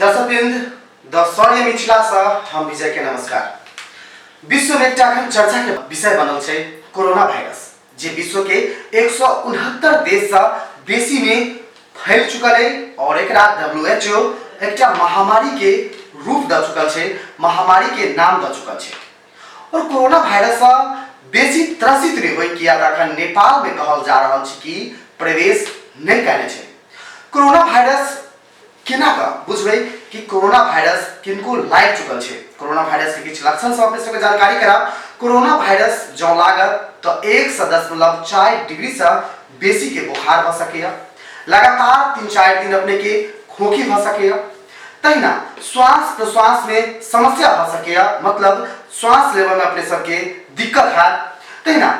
दर्शकवृंद, द शौर्य मिथिला से हम विजय के नमस्कार। विश्व में एकटा अखन चर्चा के विषय बनल छै कोरोना वायरस, जे विश्व के 169 देश से बेसी में फैल चुकल है और एकरा WHO एकटा महामारी के रूप द चुकल छै, महामारी के नाम द चुकल छै। और कोरोना वायरस से बेसी त्रसित नहीं होय, किया तऽ अखन नेपाल में कहल जा रहल छै कि प्रवेश नहीं कयने छै। कोरोना वायरस केना कऽ बुझबै कि कोरोना वायरस किनको लागि चुकल छै? कोरोना वायरस के किछु लक्षण सब अपने सबके जानकारी कराब। कोरोना वायरस जँ लागत तऽ 1.4 डिग्री से बेसी के बुखार भऽ सकैया, लगातार 3-4 दिन अपने के खोखी भऽ सकैया, तहिना श्वास प्रश्वास में समस्या भऽ सकैया, मतलब श्वास लेबऽ में अपने सबके दिक्कत हैत। तहिना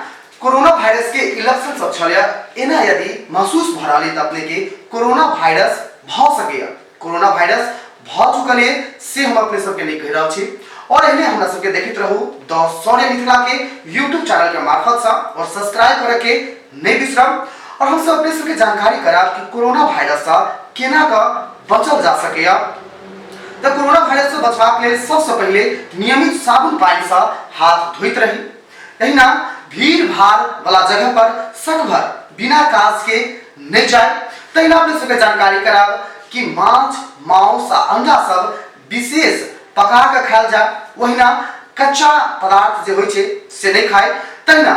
कोरोना वायरस के लक्षण सब छलैया, एना यदि महसूस भऽ रहल तऽ अपने के कोरोना वायरस भऽ सकैया। कोरोना वायरस भऽ चुकल ये से हम अपने सबके नहीं कहि रहल छी। और एहने हमरा सबके देखैत रहू द शौर्य मिथिला के यूट्यूब चैनल के मार्फत से और सब्सक्राइब करे के नहीं बिसरब। और हम सब अपने सबके जानकारी कराब कि कोरोना वायरस से केना कऽ बचल जा सकैया। तऽ कोरोना वायरस से बचबाक लेल सबसँ पहिले नियमित साबुन पानि से हाथ धोइत रही। एहिना भीड़ भाड़ वाला जगह पर सकभर बिना काज के नहीं जाए। तहिना अपने सबके जानकारी कराब कि माछ मांस आ अंडा सब विशेष पका के खायल जाए, ओहिना कच्चा पदार्थ जे होइ छै से नहीं खाए। तहिना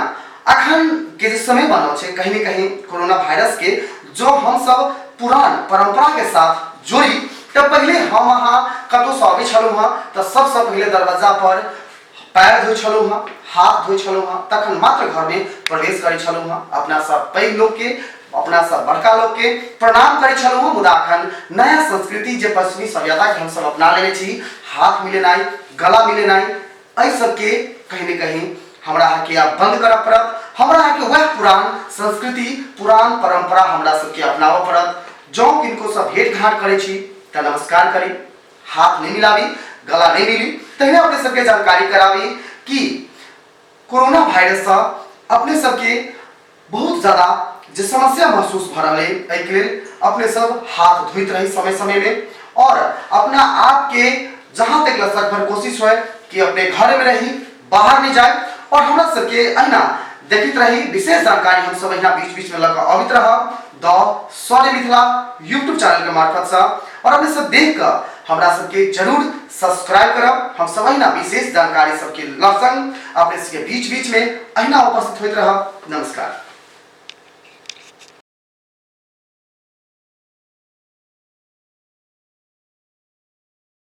अखन के जे समय बनल छै, कहीं ने कहीं कोरोना वायरस के जो हम सब पुरान परंपरा के साथ जोड़ी, तऽ पहिले हम अहाँ कतहु से अबै छलहुँ हँ तऽ सबसँ पहिले दरवाजा पर पैर धोइ छलहुँ हँ, हाथ धोइ छलहुँ हँ, तखन मात्र घरमे प्रवेश करै छलहुँ हँ। अपना सब पैघ लोकके, अपना सब बड़का लोकके प्रणाम करै छलहुँ हँ। मुदा अखन नया संस्कृति जे पश्चिमी सभ्यताके हमसब अपना लेने छी, हाथ मिलेनाइ, गला मिलेनाइ, एहि सबके कहीं ने कहीं हमरा अहाँके आब बंद करऽ पड़त। हमरा अहाँके वएह पुरान संस्कृति, पुरान परंपरा हमरा सबके अपनाबऽ पड़त। जँ किनको से भेंट घाट करै छी तऽ नमस्कार करी, हाथ नहीं मिलाबी, गला नहीं मिली। तहिना अपने सबके जानकारी कराबी कि कोरोना वायरस से अपने सबके बहुत ज़्यादा जे समस्या महसूस भऽ रहल है, एहिके लेल अपने सब हाथ धोइत रही समय समय में और अपना आप के जहाँ तक लसक भर कोशिश होए कि अपने घर में रही, बाहर नहीं जाए। और हमरा सबके अहिना देखैत रही, विशेष जानकारी हम सब अहिना बीच बीच में लऽ कऽ अबैत रहब द शौर्य मिथिला यूट्यूब चैनल के मार्फत से। और अपने सब देख कऽ हमरा सबके जरूर सब्सक्राइब करब। हम सब अहिना विशेष जानकारी सबके लग संग अपने सबके बीच बीच में अहिना उपस्थित होइत रहब। नमस्कार।